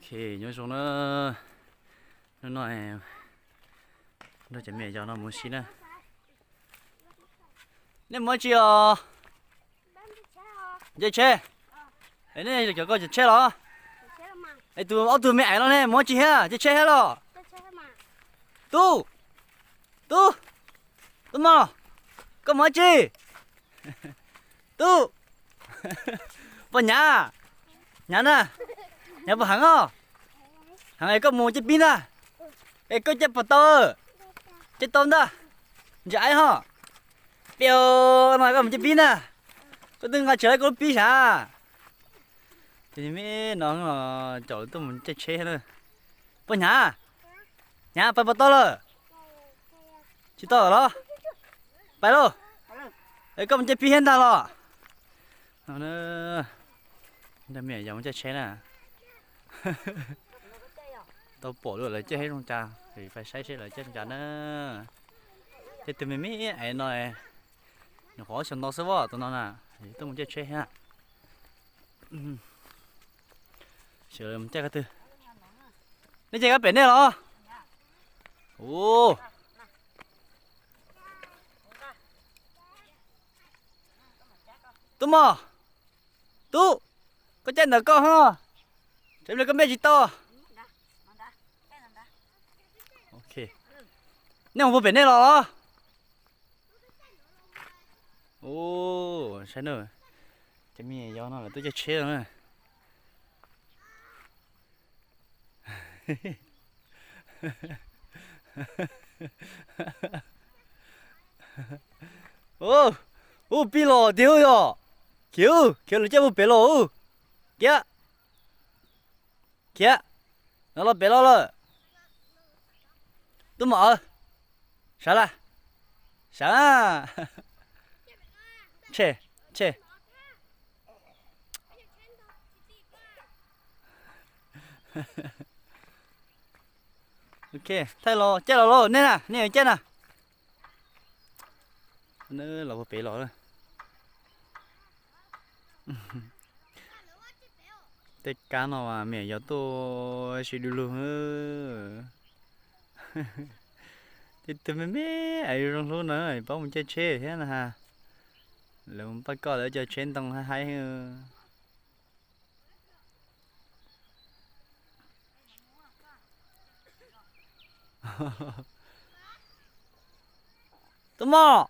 Ok, nyob zoo na, hnub no nrog cov me nyuam yaus no mus si na. Nej mus dab tsi os? Caij tsheb? Es nej cov ko caij tsheb los? Es tus ob tug me aiv no ne mus dab tsi thiab, caij tsheb thiab los? Tub, tub, tub mos, koj mus dab tsi? Tub, poj hnyav, hnyav na, hnyav puas heev os? Heev es koj mus caij pib ntag. Es koj caij puas tau? Caij tau ntag. Ntsia aib ho. Piav no koj mus caij pib ntag. Koj twb nqa tsis tau koj lub pib sav. Ces me no caum lawv tuaj mus caij tsheb na. Poj hnyav, hnyav pais puas tau lawm? Tsis tau los? Pais lauj. Es koj mus caij pib thiab ntag los? No, nrog me nyuam yaus mus caij tsheb na. Tau pom lawv caij tsheb zoo cas, pais saib seb lawv caij zoo cas na. Caij tus me me aiv no, nws qhuav ob xyoos ntau xwb os tus no na, tuaj mus caij tsheb thiab. Xyov lawv mus caij qhov twg. Nej caij kab pem nej los? Ua, tub mos, tub, koj caij ntawm koj ho, tsam ib pliag koj npej tsis tau. Nej mus puag pem nej los los? Ua, saib na, cov me nyuam yaus no lawv tuaj caij tsheb no na. Ub, pib los tiag yog. Khiav, khiav los caij puag pem los. Kiav, khiav, no los pem los lawm. Tub mos, sawv las, sawv. Tshe, tshe. Ok, thaij los caij los lauj, nej na, nej yuav caij na. Los puag pem los. Tej kab no mas me nyuam yaus tuaj sib du lug. Tej tug me me es zoo hlub no paub mus caij tsheb thiab na ha. Lawv mus paj koj lawv cov tsheb ntoo haib haib. Tub mos.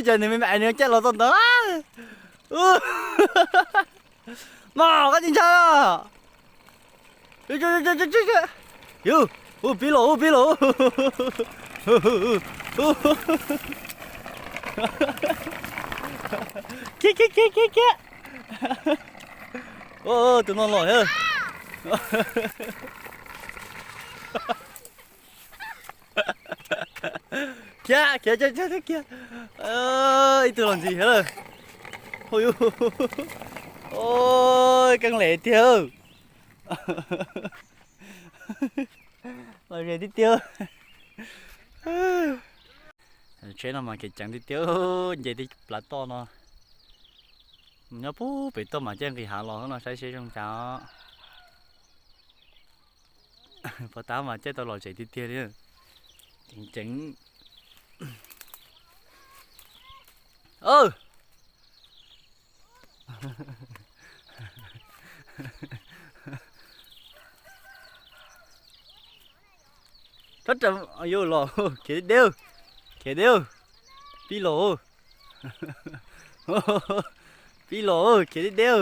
Cas nws me me nws caij los txog ntawd. Mos, koj tsis ntshai os? Yus, ub, pib los, ub, pib los. Khiav, khiav, khiav, khiav, khiav. Tus no los thiab. Khiav, khiav, khiav, khiav, khiav. Ib tug los ntxiv thiab lawm. Hu, keej lem tiag. Los ze tiag tiag. Tsheb no mas kev ceev tiag tiag, nce tej plav toj no. Nyob puag pem toj mas caij nqis hav los no saib seb zoo cas. Pov tab mas caij tau los zem tiag tiag li. Ceev ceev. Rov ras, yus los khiav deb, khiav deb, pib los, pib los khiav deb deb.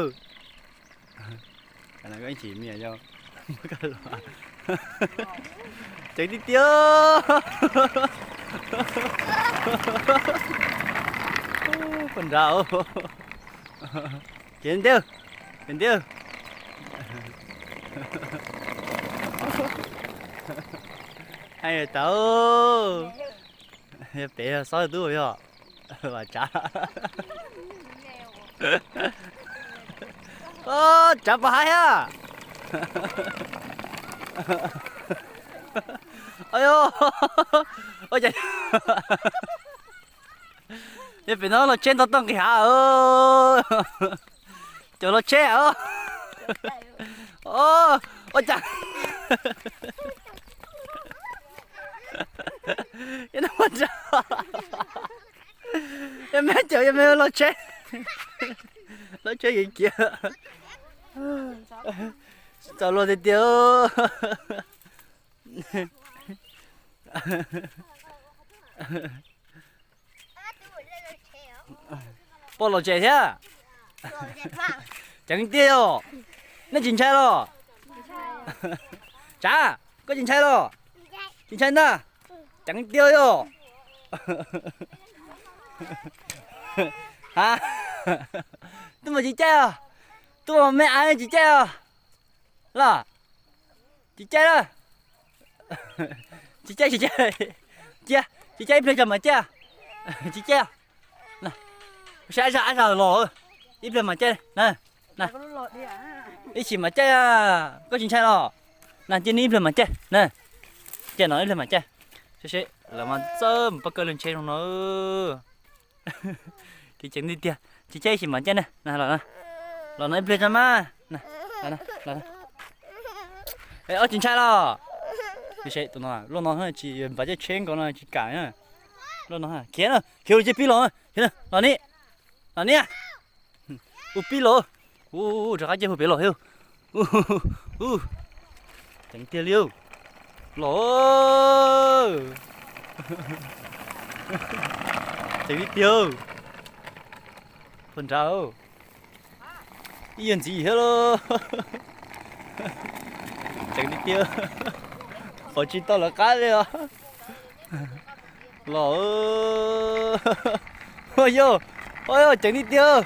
Ceev tiag tiag. Poj nrad, khiav ntej, khiav ntej. Hais tau, yog pem xob tub yog Vam Tsav. Tsav Pov Haib thiab. Yog pem no los tsheb ntog toj nqis hav. Cov los tsheb. Ua cas, yog me cov yog me los tsheb, los tsheb kiv kiag. Txaus luag tiag tiag. Poj los tsev thiab. Ceev tiag yog. Nej tsis ntshai los? Tsav, koj tsis ntshai los? Tsis ntshai ntag. Ceev tiag yog. Tuaj mas tsis caij os. Tuaj mas me ais tsis caij os. Los, tsis caij lawm. Tsis caij, tsis caij. Cia, tsis caij ib pliag tso mam caij. Tsis caij. Saib ab zag los, ib pliag mam caij na. Ib chim mam caij, koj tsis ntshai los? Na cia ib pliag mam caij na. Caij no ib pliag mam caij. Seb seb lawv mas txawj mus pab kawg leej tsheb zoo no. Kev ceev tiag tiag, tsis caij ib chim mam caij na. Los no ib pliag tso mas. Ob tsis ntshai los? Luaj no tsis npaj caij tsheb nkaus no tsis kam. Luaj no khiav, khiav ua ciaj pib los, los ni, los ni. Ua pib los. Ua rov qab caij puag pem los thiab. Ceev tiag li. Los, ceev li tiag. Pog nrad, ib yam ntxiv thiab los. Ceev li tiag. Pom tsis tau lawv qab li os. Los, ua yog, ua yog ceev li tiag.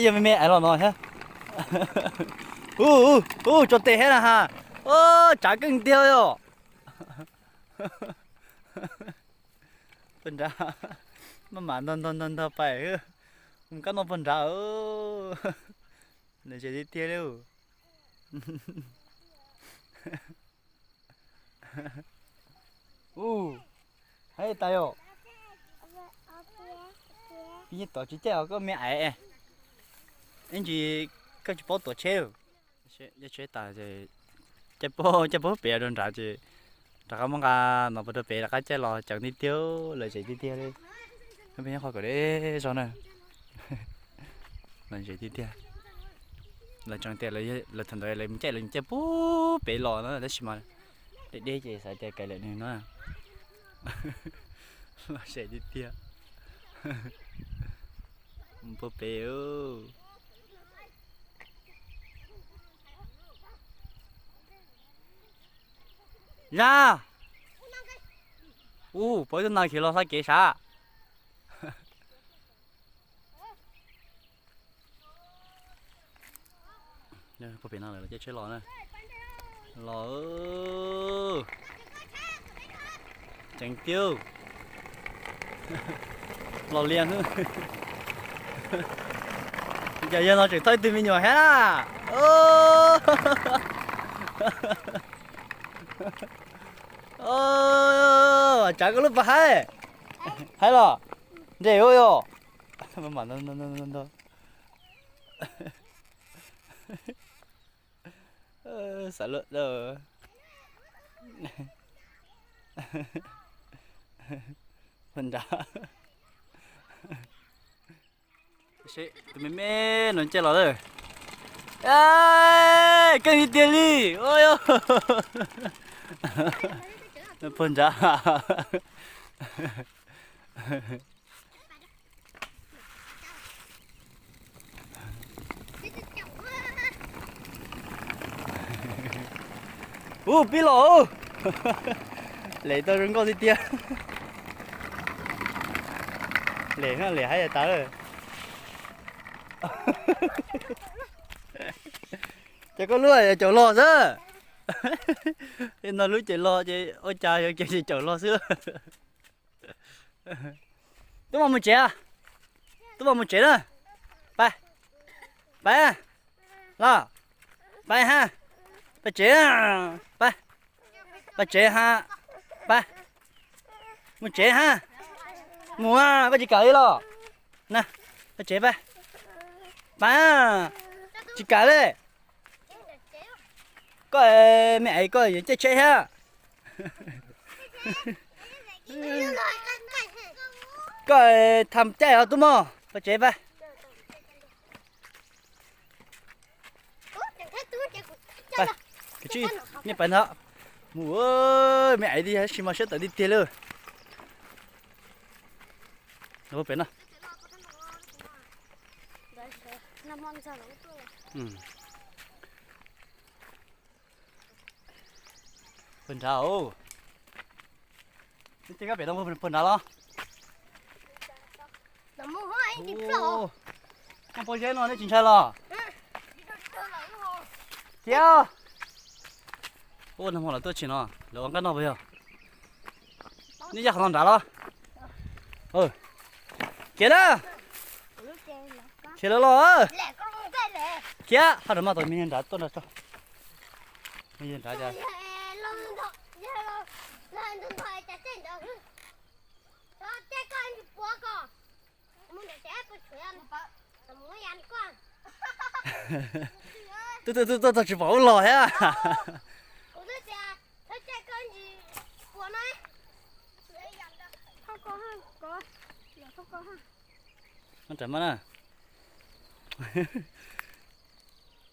Yog me me ais los no thiab. Ub, tso tes thiab na ha. Tsav keej tiag yog. Pog nrad, maj mam ntog ntog ntog ntog pais, mus kab no pog nrad. Lawv zem tiag tiag li. Ub, haib tas yom. Peb yeej tom tsis caij os koj me ais. Ib ntsis koj tsis paub tuav tsheb. Caij tsheb tas ces caij puag pem rau nrad ces rov qab muab nqa no puag rau pem rov qab caij los ceev tiag tiag, lawv zem tiag tiag li. Peb nyob qhov kom deb zog na. Lawv zem tiag tiag. Lawv tseem tias lawv thaum ntawd lawv caij lawv caij puag pem los na tab sis mas deb deb ces xav tias kav liam nws no. Lawv zem tiag tiag. Puag pem. Zaj, ub, pom ib tug nas khiav los txoj kev sav. Puag pem no lawv caij tsheb los na. Los, ceev tiag. Los lias. Cas yog no tseem thauj ib tug me nyuam thiab na. Tsav koj lub pov haib, haib los nres ua yom. Xav luaj, pog nrad. Tus me me no caij los lawm. Keej tiag li. Pog nrad. Ub, pib los. Lem tau zoo nkauj tiag tiag. Lem, lem haib tas. Ces koj lub caum los xwb. No lub ces los ces ua cas yog ces caum los xwb. Tub mam mus tsev, tub mam mus tsev na. Pab, pab, los, pab ha, pab tsev, pab. Pab tsev ha. Pab, mus tsev ha. Mus, koj tsis kam li los? Na, pab tsev pab. Pab, tsis kam li. Koj, me aiv koj yuav caij tsheb thiab. Koj tham caij os tub mog, pab tsev pab. Kwv tij, nej pais ntag. Mus, me aiv tab sis mas siab tawm tiag tiag li. Pem no. Pawg nrad os. Ces koj pem no pawg nrad los? Muaj pob zeb no nej tsis ntshai los? Thiab. Ua nag hmo los tuaj tsis no, lawv ua nqaij noj puas yog? Nej yaj qhov no nrad los? Khiav na. Khiav lawv los. Khiav, ho rov maj tau me nyuag nrad tuaj nrad tso. Me nyuag nrad cas. Twb twb twb tuaj txog tsis pom ub los thiab. Ram ma na.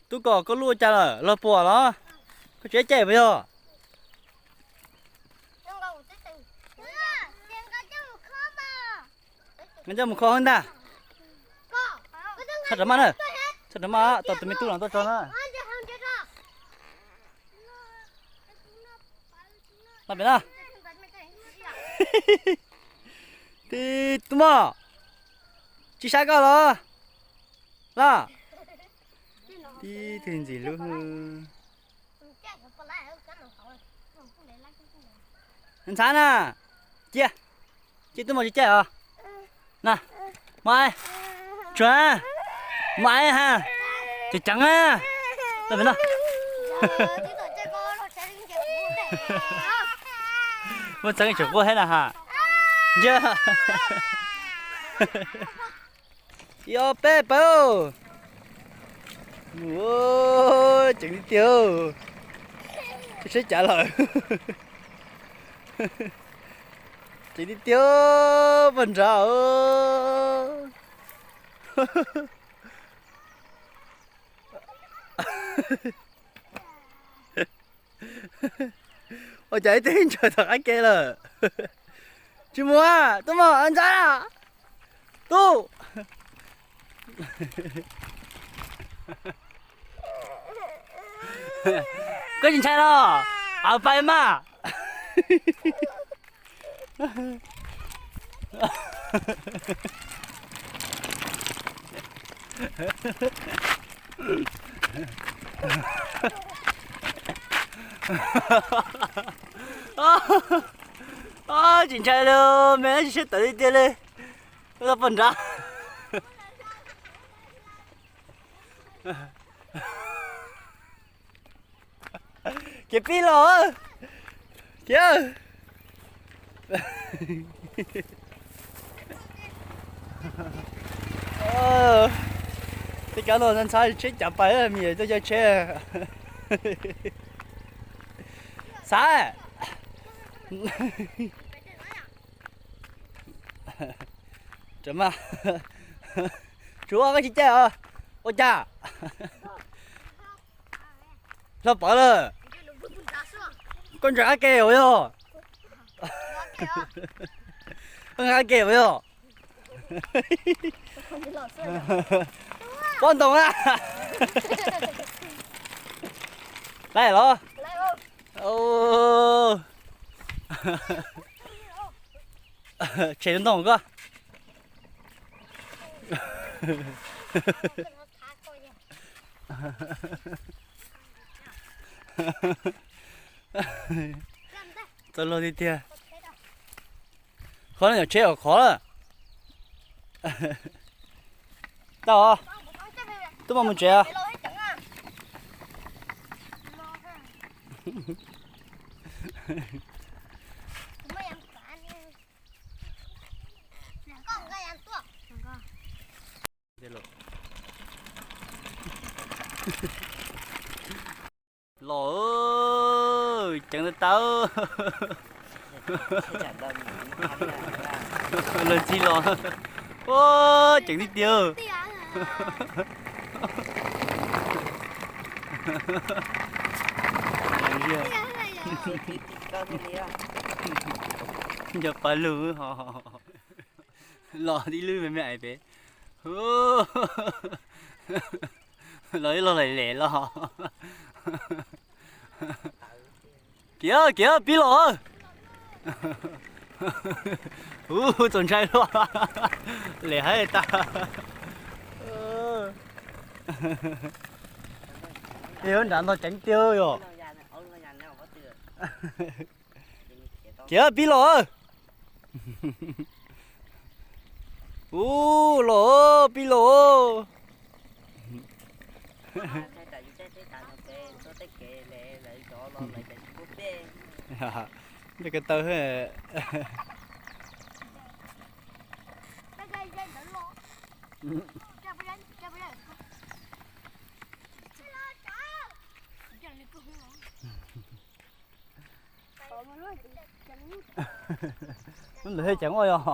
Tub Kom, koj lub ua cas lawm, los puas los? Koj tsis caij puas yog? Nqa coj mus kho ntag. Txhob ram ma na. Txhob ram ma, tos tus me tub no tuaj tso na. Los pem no. Tib tub mog, tsis saib koj los? Los. Tib tug ntxim hlub. Ntxhab na. Cia, cia tub mog tsis caij os. Na, maj, tsuag, maj ha, ceev ceev na. Los pem no. Muaj txeeb tseem quaj thiab na ha. Ntsia. Ib ob peb pawg. Mus, ceev tiag tiag. Saib cav lawm. Ceev tiag tiag, pawg nrad. Ua cas ib tug ntsawg tom qab ke lawm. Tsis mus, tub mog, ntxhab. Tub, koj tsis ntshai los? Av pais mas. Tsis ntshai li, me tsis siab tawv tiag tiag li. Ua pawg nrad. Kev pib los thiab. Tej kab no ntxhab tsheb cav pais, me nyuam tuaj caw tsheb. Xav, tsuav koj tsis caij os. Ua cas? Hlo pawv lawm. Koj ntsia qab ke uas yog, koj nqa qab ke uas yog. Pob ntoo na. Laib los? Tshem ntoo koj. Txaus luag tiag tiag. Qhov no yog tsheb os, qhov lawm. Tau os. Tub mog mus tsev os. Los, ceev tau tau. Los tsis los. Ua, ceev tiag tiag. Nco pawg lug ho. Los tib lub me me ais pem. Los ib los lem lem los. Kiv kiv pib los. Ub, txaus ntshai luaj. Lem haib tas. Ub, nrad ntog ceev tiag yom. Kiv pib los. Ub, los pib los. Nce ko taw. Lub ntawd thiaj ceev ua yog.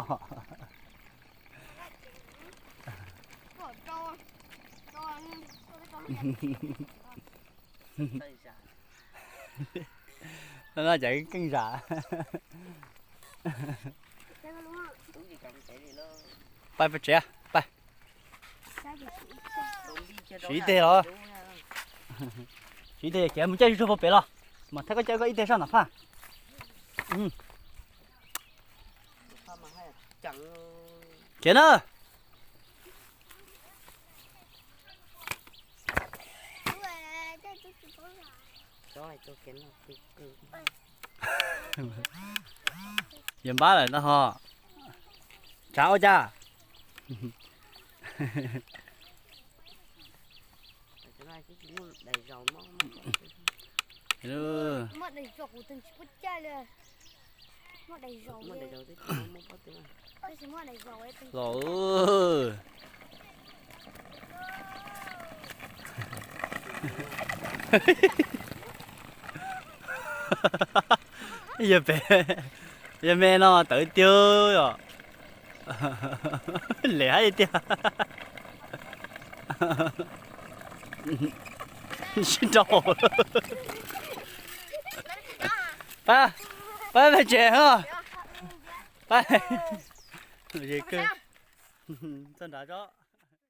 No ces keej zam. Pais pem tsev, pais. Siv ib teg los. Siv ib teg, khiav mus caij tsuag tsuag pem los. Mas thab koj caij koj ib teg sab nram phaj. Khiav na. Yog npab lawm no ho. Tsav ua cas? Los. Yog pem, yog me no tawv tiag os. Lem hab tiag. Sib nrau. Pab, pab me tsev ho. Pab. Txog nrad tso.